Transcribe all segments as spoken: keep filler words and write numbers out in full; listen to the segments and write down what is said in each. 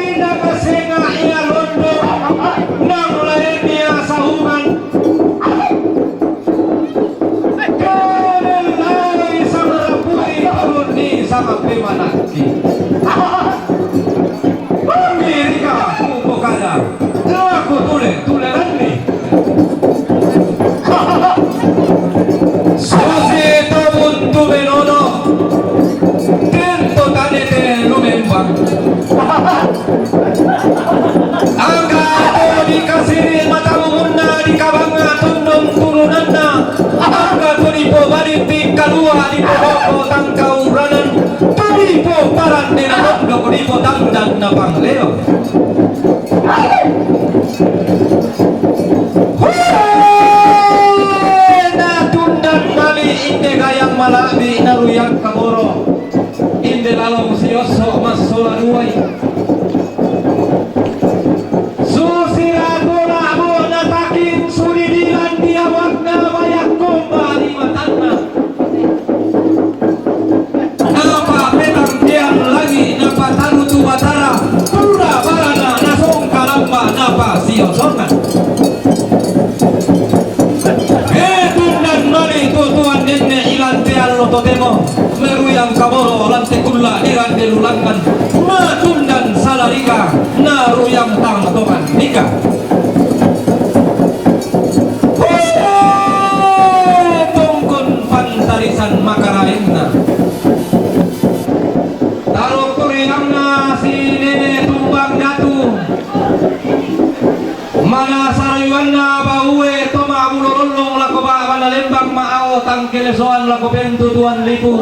Ina kasenga ia londo, nang laen ia sahungan. Kelelai sama raputi, turun ni sama pemanaki. Pangirika kupo kada, laku tule, tule randi. Susi tobun tumenono, tento tanete lumembang. Angga to dikasiri matamu munna dikabanga tundun turunanna. Angga to dipo balitik kalua dipo boko tangkauranan. To dipo paran dena londo dipo tangdan na pangleo. Hure! Na tundan mali inde gayang malabi na ruyang kaboro. Inde lalong sioso massola duai. Susi rato labo na taking sudidilan diawakna bayak komba di matanna. Napa petang tiang lagi, napa taru tu batara, pura barana nasong kalamba, napa siosonan. Eh, tundan mali tutuan nenne ilan tean lo totemo, meruyang kaboro lante kulla iran delulangan, ma tundan salarika, na ruyang tang tongan nika. Tongkon pantarisan makaraenna. Taruk turiangna si Nene Tumbang Datu. Mana sarayuanna baue toma bulo lollong lako ba-, bana lembang ma ao tangkelesoan lako pentutuan lipu.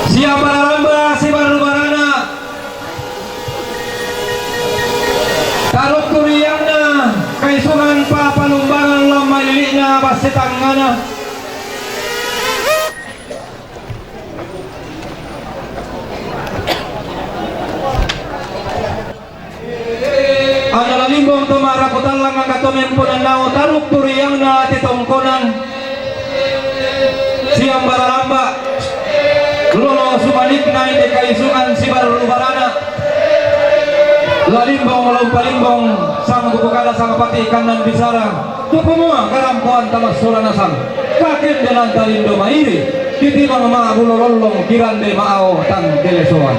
Siap bararamba, sibaru barana. Taruk turiangna, kaisungan pa palumbangan lamma lili'na basse tangngana. Anna lalimbong to ma'raku tallang angka to mempo nannao taruk turiangna te tongkonan. Siang bararamba lolo sumanikna inde kaisungan sibaru barana. Lalimbong lompalimbong sang buku kada sang pati kanan bisara. Tupumua karampoan tamassola nasang. Kakendenan talindo mairi. Kitimang ma bulo lollong kirande maao tangkelesoan.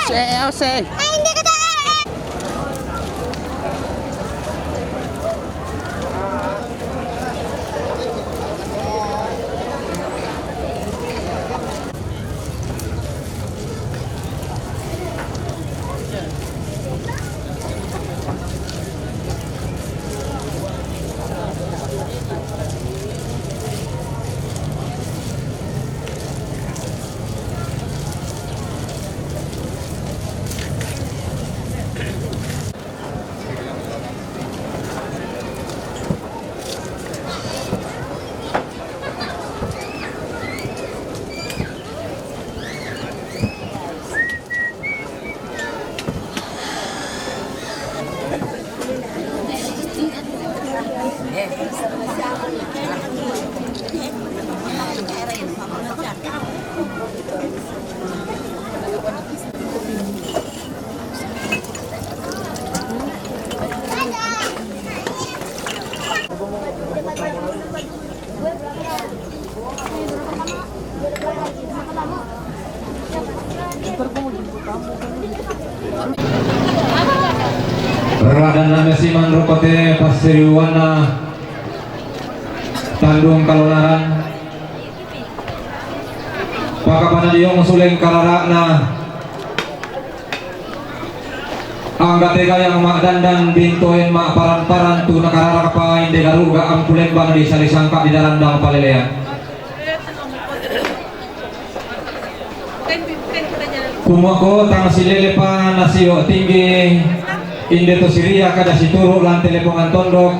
Eh, oh, say. Radan name siman rukote pasiriwana tandung kalonaran. Pakapana diong suleng karara'na. Angga tegayang ma'dandan bintoen ma'paran-paran tu nakararaka pa inde garuga ampu lembang di salisangka di darandang palelean. Kumua ko tang silele pa nasio tinggi inde to siria kada situru lan telepongan tondok.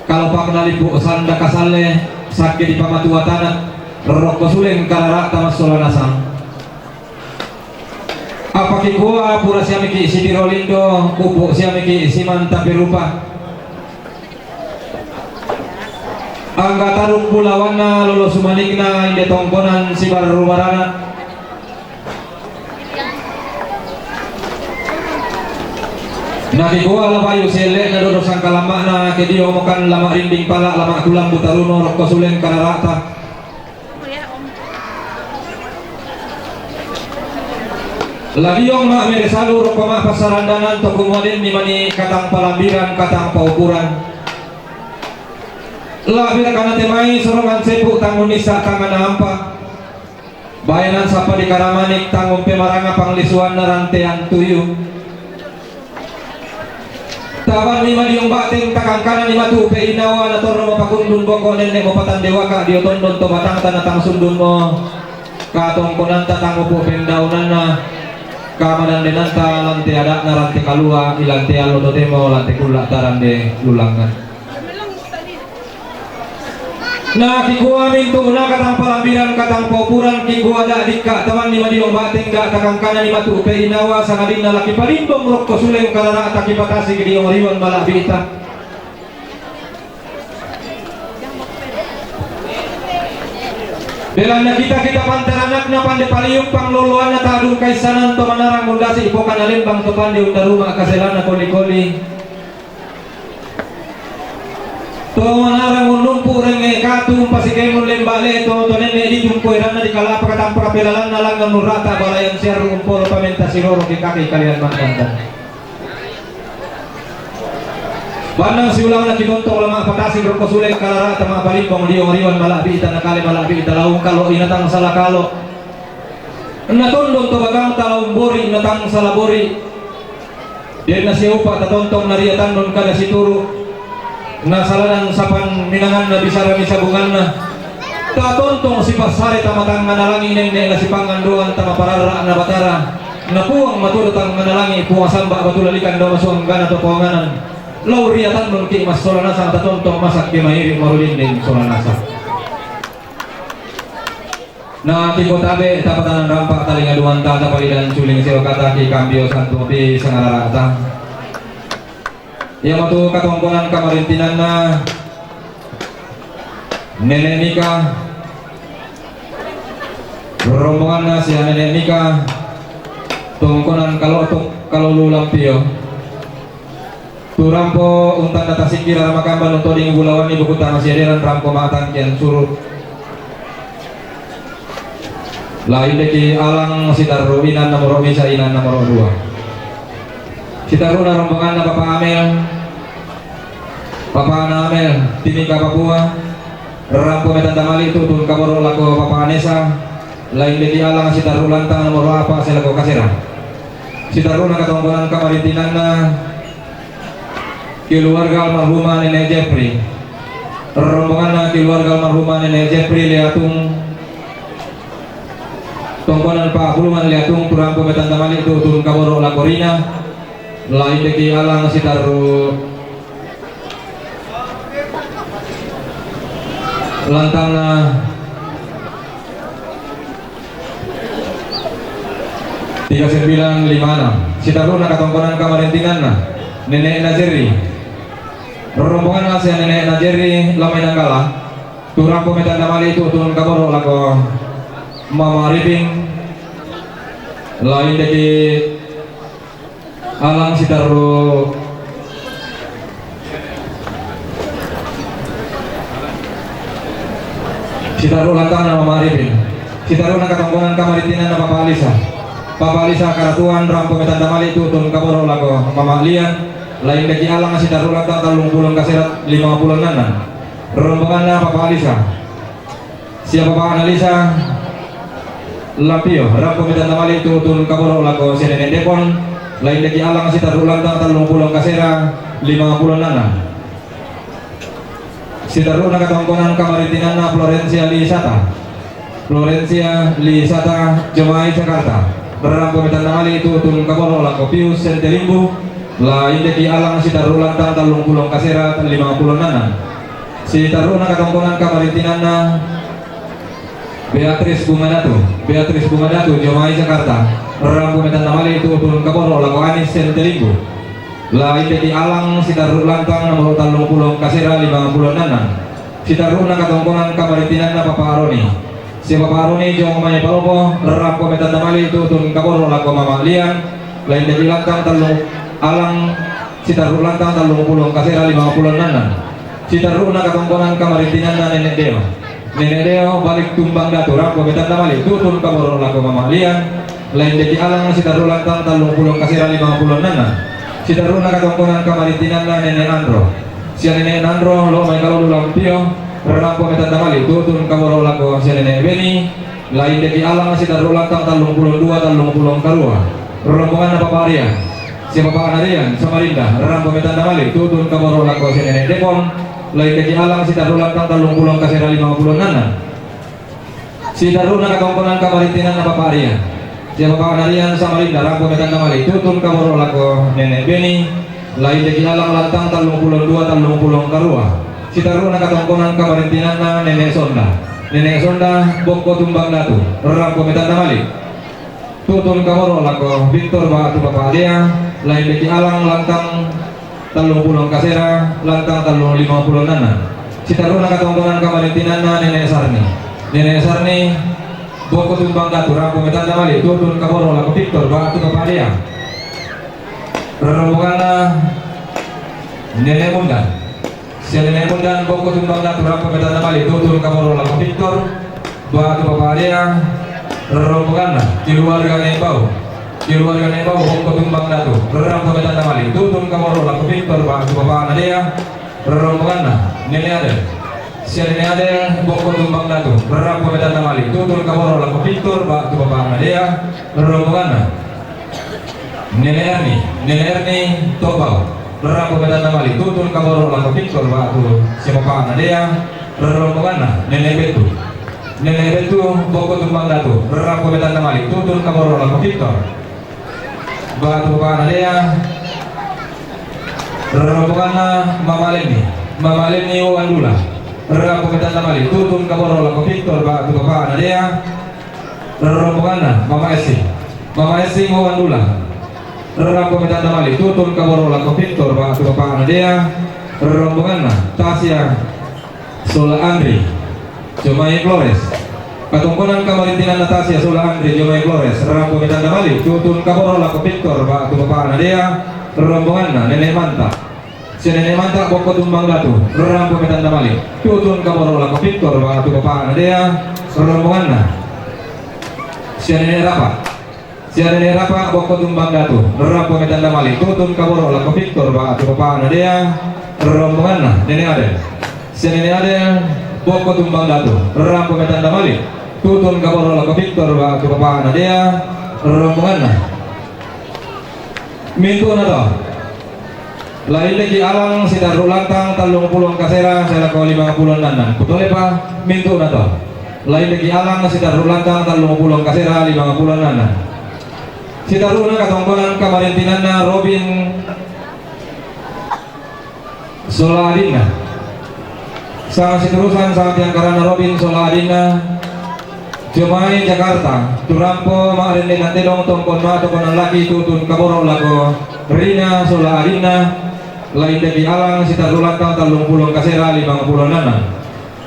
Kalo paknalipu sanda kasalle, sakke di pamatua tanak, rorokko suleng karara'ta massola nasang. Apa kikua pura siamiki sitiro lindo, pupu siamiki simanta pirupa. Angga tarung bulawanna lolo sumanikna inde tongkonan sibarru barana. Nakikua la bayu sielle'na dodo sangkalamma'na, ke dio mokan lama' rinding pala lama' kulambu taruno rokko suleng karara'ta. La diong ma'mere salu rokko ma'passarandanan to kumua denni mani katang palambiran, katang paukuran. La birakana temai sorongan sepu tangunissa tangana ampa. Bayanan sappa di karamanik tangumpe maranga panglisuanna rantean tuyu. Tabanni madiung ba'teng takangkanani matu pe inawa natorro mapakundun boko nenne mopatande waka dio tondon to batangta natang sundunmo. Katongkonanta tangupu pendaunanna kamadandenanta lante ada'na rante kalua ilante allo totemo lante kulla tarande lulangan. Nakikua mintu'na katang palambiran, katang paukuran, kikua da dikka tamanni madiong ba'teng da takangkanani matu pe inawa sangadinna lakipalimbong rokko suleng karara'ta kipatasi diong riwan mala'bi'ta. Belanna kita-kita pantaranakna pande paliung pangloloanna ta'dung kaissanan to manarang mundasi ipokana lembang to pande undaruma kaselana koli-koli. To manarang unnumpu rengnge katu umpasikemmu lemba leto to nenne ditumpu eranna di kalapa katampa kapelalanna langngan nurrata balayan siarru umporo pamenta siroro kikaki kalian makkanta. Bannang siulangna kitontong lama' patasi rokko suleng karara'ta ma'palimbong diong riwan mala'bi'ta nakale mala'bi'ta laung kalo inatang sala kalo. Natondon to bagangta la umbori, natangsala bori. Denna siupa tatontong nariatannun kada situru. Nasaladan sapan minanganna bisara misabunganna. Tatontong sipassare tamatangngana langi nenne nasipangandoan tamapararra'na Batara. Na Puang Matua tangngana langi Puang Samba Batu Lalikan dao masuanggana to Puanganan. Lau riatannun ki massola nasang tatontong masakke mairi marulinding sola nasang. Na tiko tabe tapatanan rampa talinga duanta tapalidan suling sio kata ki kambio santu pi sangararata. Ia matu katongkonan kamarintinanna Nene Nika. Rombonganna sia Nene' Nika, tongkonan Kalo'tok Kalolu Lampio. Tu rampo untanda tasingkira ramakamba nutoding bulawanni buku tama siaderan rampo matangkian suru. La indeki Alang sitarru inanna moro misa inanna moro dua. Sitarruna rombonganna Papa Amel, Papana Amel, Timika Papua, rampo metanda mali tutun kaboro lako Papa Anesa, la indeki Alang sitarru lantang nomoro apa selako kasera. Sitarruna katongkonan kamarintinanna keluarga almarhumah Nenek Jepri. Rombonganna keluarga almarhumah Nenek Jepri Liatung, tongkonan Pak Buluman Liatung, tu rampo metanda mali tutun kaboro lako Rina, la indeki Alang sitarru lantangna tiga sembilan lima enam. Sitarruna katongkonan kamarintinanna Nenek Najeri. Rombonganna sia Nenek Najeri La Mai Nanggala, tu rampo metanda mali tutun kaboro lako Mama Ripin, la indeki Alang sitarru, sitarru lantangna Mama Ripin. Sitarruna katongkonan kamarintinanna Papa Alisa. Papa Alisa Karatuan, rampo metanda mali tutun kaboro lako Mama Lian, la indeki Alang sitarru lantang tallung pulo kasera lima pulo ennanna. Rombonganna Papa Alisa sia Papa Analisa Lampio, rampo metanda mali tutun kaboro lako sia Nenek Depon, la indeki Alang sitarru lantang tallung pulo kasera lima pulo ennanna. Sitarruna katongkonan kamarintinanna Florencia Lisata. Florencia Lisata, Jomai Jakarta, rampo metanda mali tutun kaboro lako Pius Sentelimbu, la indeki Alang sitarru lantang tallung pulo kasera lima pulo ennanna. Sitarruna katongkonan kamarintinanna Beatrice Bunga Datu, Beatrice Bunga Datu, Jomai Jakarta, rampo metanda mali tutun kaboro lako Anis Sentelimbu, la indeki Alang sitarru lantang nomoro tallung pulo kasera lima pulo ennanna. Sitarruna katongkonan kamarintinanna Papa Aroni. Sia Papa Aroni Jomai Palopo, rampo metanda mali tutun kaboro lako Mama Lian, la indeki lantang tallung Alang sitarru lantang tallung pulo kasera lima pulo ennanna. Sitarruna katongkonan kamarintinanna Nenek Deo. Nenek Deo Balik Tumbang Datu, rampo metanda mali tutun kaboro lako Mama Lian, la indeki Alang sitarru lantang tallung pulo kasera lima pulo ennanna. Sitarruna katongkonan kamarintinanna Nenek Andro. Sia Nenek Andro Lo Mai Kalolu Lampio, rampo metanda mali tutun kaboro lako sia Nenek Beni, la indeki Alang sitarru lantang tallung pulo dua tallung pulo karua. Rombonganna Papa Rian sia Papa Anarian Samarinda, rampo metanda mali tutun kaboro lako sia Nenek Depon, la indeki Alang sitarru lantang tallung pulo kasera lima pulo ennanna. Sitarruna katongkonan kamarintinanna Papa Rian sia Papa Anarian Samarinda, rampo metanda mali tutun kaboro lako Nenek Beni, la indeki Alang lantang tallung pulo dua tallung pulo karua. Sitarruna katongkonan kamarintinanna Nenek Sonda. Nenek Sonda Bokko Tumbang Datu, rampo metanda mali tutun kaboro lako Victor ba'tu Papa Dea, la indeki Alang lantang tallung pulo kasera lantang tallung lima pulo ennanna. Sitarruna katongkonan kamarintinanna Nenek Sarni. Nenek Sarni Bokko Tumbang Datu, rampo metanda mali tutun kaboro lako Victor ba'tu Papa Dea. Rombonganna Nenek Mundan. Sia Nenek Mundan Bokko Tumbang Datu, rampo metanda mali tutun kaboro lako Victor ba'tu Papa Dea. Rombonganna keluarga Nembau. Keluarga Nembau Bokko Tumbang Datu, rampo metanda mali tutun kaboro lako Victor ba'tu Papa Anadea. Rombonganna Nenek Ade. Sia Nenek Ade Bokko Tumbang Datu, rampo metanda mali tutun kaboro lako Victor ba'tu Papa Anadea. Rombonganna Nenek Erni, Nenek Erni Tobau, rampo metanda mali tutun kaboro lako Victor ba'tu sia Papa Anadea. Rombonganna Nenek Betu. Nenek Betu Bokko Tumbang Datu, rampo metanda mali tutun kaboro lako Victor ba'tu Papa Anadea. Rombonganna Mama Lenni. Mama Lenni Wandula, rampo metanda mali tutun kaboro lako Victor ba'tu Papa Anadea. Rombonganna Mama Essing. Mama Essing Wandula, rampo metanda mali tutun kaboro lako Victor ba'tu Papa Anadea. Rombonganna Tasya sola Andri Jomai Flores, Katongkonan kamarintinanna Tasya sola Andre jomai Flores, rampo metandamali, tutun kaboro lako Victor ba tu bapakna Dea, rombonganna Nenek Manta. Sia Nenek Manta bokko Tumbang Datu, rampo metandamali, tutun kaboro lako Victor ba tu bapakna Dea, rombonganna. Sia Nenek Rapa. Sia Nenek Rapa bokko Tumbang Datu, rampo metandamali, tutun kaboro lako Victor ba tu bapakna Dea, rombonganna Nenek Adel. Sia Nenek Adel bokko Tumbang Datu, rampo metandamali, tutun kaboro lako Victor ba tu bapakna Dea, rombonganna. Mintu'na to. Laindeki alang sitarru lantang tallung pulo kasera selako limang pulo annan. Kutolepa mintu'na to. Laindeki alang sitarru lantang tallung pulo kasera limang pulo annan. Sitarru'na katongkonan kamarintinanna Robin sola adinna. Sang siturusan sang tiangkaranna Robin sola adinna jomai Jakarta, turampo ma'renne nantedong tongkon matokonan laki tutun kaboro lako Rina sola adinna, laindeki alang sitarru lantang tallung pulo kasera limang pulo annan.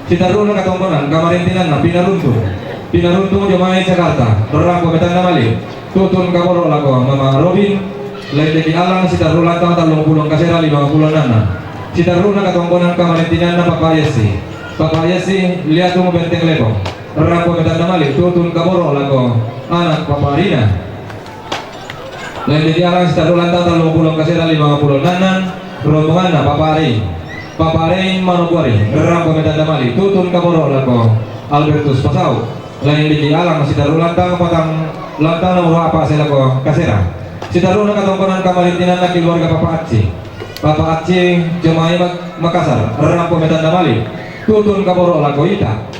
Sitarru'na katongkonan kamarintinanna Pinaruntung. Pinaruntung jomai Jakarta, rampo metandamali, tutun kaboro lako Mama Robin, laindeki alang sitarru lantang tallung pulo kasera limang pulo annan. Sitarru'na katongkonan kamarintinanna Papa Yesi. Papa Yesi, Liatung Benteng Lepong. Rampo metandamali, tutun kaboro lako anak Papa Rina. Laindeki alang sitarru lantang tallung pulo kasera limang pulo annan, rombonganna Papa Rei. Papa Rei Manokwari, rampo metandamali, tutun kaboro lako Albertus Pasau. Laindeki alang sitarru lantang patang lantang nomor apa selako kasera. Sitarru'na katongkonan kamarintinanna keluarga Papa Acci. Papa Acci jomai Mak-, Makassar, rampo metandamali, tutun kaboro lako Ita.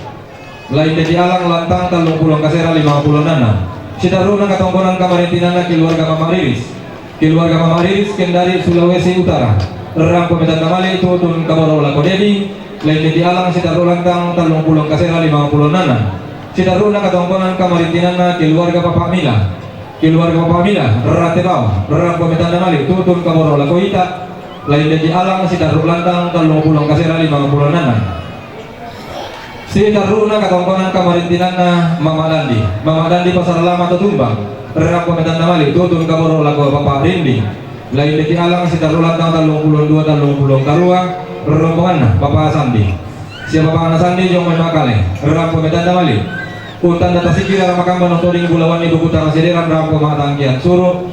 Laindeki alang lantang tallung pulo kasera limang pulo annan. Sitarru'na katongkonan kamarintinanna keluarga Mama Riris. Keluarga Mama Riris Kendari Sulawesi Utara. Rampo metandamali tutun kaboro lako Dedi. Laindeki alang sitarru lantang tallung pulo kasera limang pulo annan. Sitarru'na katongkonan kamarintinanna keluarga Papa Mila. Keluarga Papa Mila, Ratebao. Rampo metandamali tutun kaboro lako Ita. Laindeki alang sitarru lantang tallung pulo kasera limang pulo annan. Sitarru'na katongkonan kamarintinanna Mama Dandi. Mama Dandi Pasar Lama to Tumbang. Rampo metandamali, tutun kaboro lako Papa Rinding. Laindeki alang sitarru lantang tallung pulo dua tallung pulo karua, rombonganna Papa Sandi. Sia bapakna Sandi jomai Makale, rampo metandamali. Untanda tasikki rara makamba notoding bulawanni bukutang sederan rampo matangkian suru.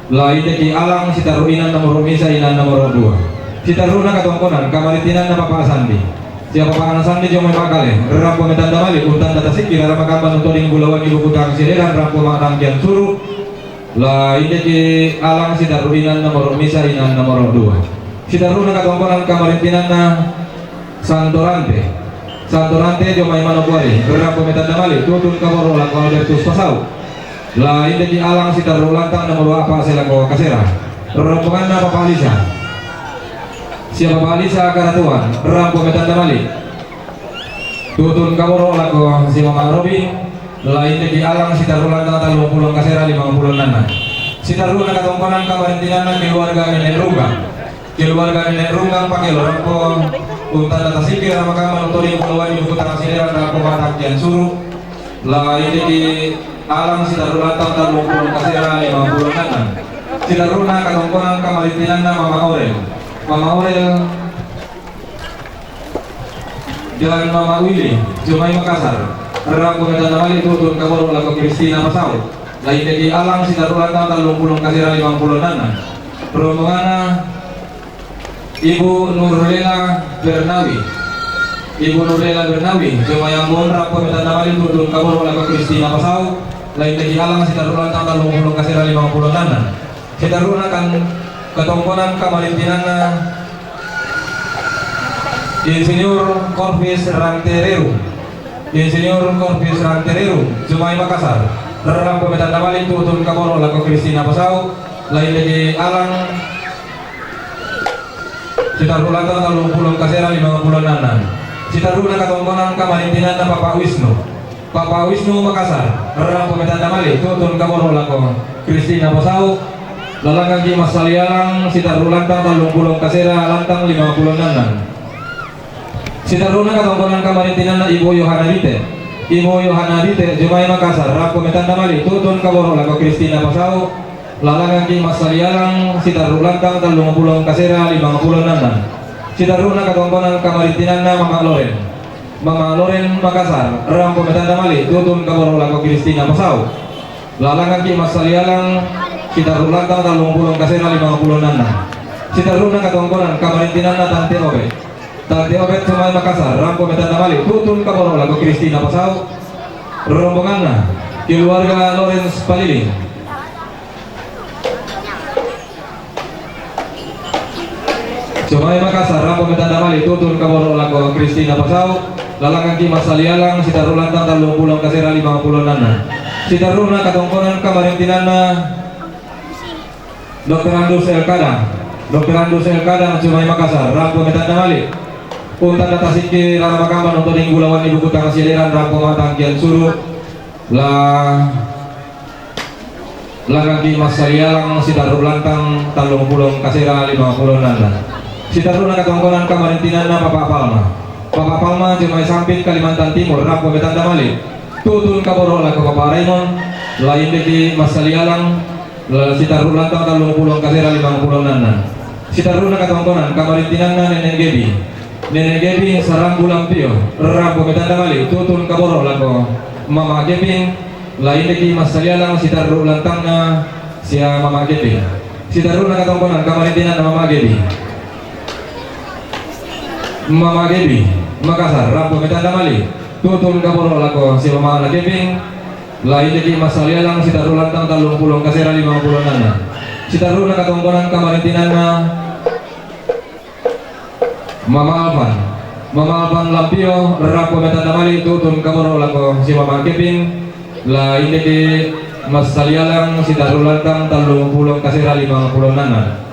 Laindeki alang sitarru inang nomoro misa inang nomoro dua. Sitarru'na katongkonan kamarintinanna Papa Sandi. Sia bapakna Sandi jomai Makale, rampo metandamali, untanda tasikki rara makamba notoding bulawanni bukutang sederan rampo matangkian suru. Laindeki alang sitarru inang nomoro misa inang nomoro dua. Sitarru'na katongkonan kamarintinanna Santorante. Santorante jomai Manokwari, rampo metandamali, tutun kaboro lako Albertus Pasau. Laindeki alang sitarru lantang nomor apa selako kasera. Rombonganna Papa Alisa. Sia Papa Alisa Karatuan, rampo metandamali, tutun kaboro lako si Mama Robin. Laindeki alang sitarru lantang tallung pulo kasera limang pulo annan. Sitarru'na katongkonan kamarintinanna keluarga Nenek Runggang. Keluarga Nenek Runggang Pakelo, rampo untanda tasikki rara makamba notoding bulawanni bukutang sederan rampo matangkian suru. Laindeki alang sitarru lantang tallung pulo kasera limang pulo annan. Sitarru'na katongkonan kamarintinanna Mama Aurel. Mama Aurel dan Mama Willy jomai Makassar, rampo metandamali, tutun kaboro lako Kristina Pasau. Laindeki alang sitarru lantang tallung pulo kasera limang pulo annan. Rombonganna Ibu Nurlela Bernawi. Ibu Nurlela Bernawi jomai Ambon, rampo metandamali, tutun kaboro lako Kristina Pasau. Laindeki alang sitarru lantang tallung pulo kasera limang pulo annan. Sitarru'na kan katongkonan kamarintinanna Insinyur Korvis Rantereru. Insinyur Korvis Rantereru jomai Makassar, rampo metandamali, tutun kaboro lako Kristina Pasau. Laindeki alang sitarru lantang tallung pulo kasera limang pulo annan. Sitarru'na katongkonan kamarintinanna Papa Wisnu. Papa Wisnu Makassar, rampo metandamali, tutun kaboro lako Kristina Pasau. Lalangkangki massali alang sitarru lantang tallung pulo kasera lantang limang pulo annan. Sitarru'na katongkonan kamarintinanna Ibu Yohana Bite. Ibu Yohana Dite, Jumai Makassar, rampo me tanda mali', tutun kaboro' lako Kristina Pasau, lalangan ki' massalialang, sitarru' lantang tallung pulo kasera limang pulo annan. Sitarru'na katongkonan kamarintinanna Mama' Loren. Mama' Loren Makassar, rampo me tanda mali', tutun kaboro' lako Kristina Pasau. Lalangan ki' massalialang, sitarru' lantang tallung pulo kasera limang pulo annan. Sitarru'na katongkonan kamarintinanna Tante Obe. Tante Obe Jumai Makassar, rampo me tanda mali', tutun kaboro' lako Kristina Pasau. Rombonganna, keluarga Lawrence Paliling. Jumai Makassar, rampo me tanda mali', tutun kaboro' lako Kristina Pasau, lalangan ki' massalialang, sitarru' lantang tallung pulo kasera limang pulo annan. Sitarru'na katongkonan kamarintinanna Dokter Andus L Kadang. Dokter Andus L Kadang, Jumai Makassar, rampo me tanda mali'. Untanda tasikki rara makamban untuk dinggu lawan ibu kutang sialiran rampo matangkian suru. La Lalangan ki' massalialang, sitarru' lantang tallung pulo kasera limang pulo annan. Sitarru'na katongkonan kamarintinanna Papa' Palma. Papa' Palma Jumai Sampit Kalimantan Timur, rampo me tanda mali', tutun kaboro' lako Papa' Raymond. La inde ki' massalialang, la sitarru' lantang tallung pulo kasera limang pulo annan. Sitarru'na katongkonan kamarintinanna Nene' Gebi. Nene' Gebi Sarambu Lampio, rampo me tanda mali', tutun kaboro' lako Mama' Gebi. La inde ki' massalialang, sitarru' lantangna sia Mama' Gebi. Sitarru'na katongkonan kamarintinanna Mama' Gebi. Mama' Gebi Makassar, rampo me tanda mali', tutun kaboro' lako sia Mama' Gebi. La inde ki' massalialang, sitarru' lantang tallung pulo kasera limang pulo annan. Sitarru'na katongkonan kamarintinanna Mama' Alvan. Mama' Alvan Lampio, rampo me tanda mali', tutun kaboro' lako sia Mama' Gebi. La inde ki' massalialang, sitarru' lantang tallung pulo kasera limang pulo annan.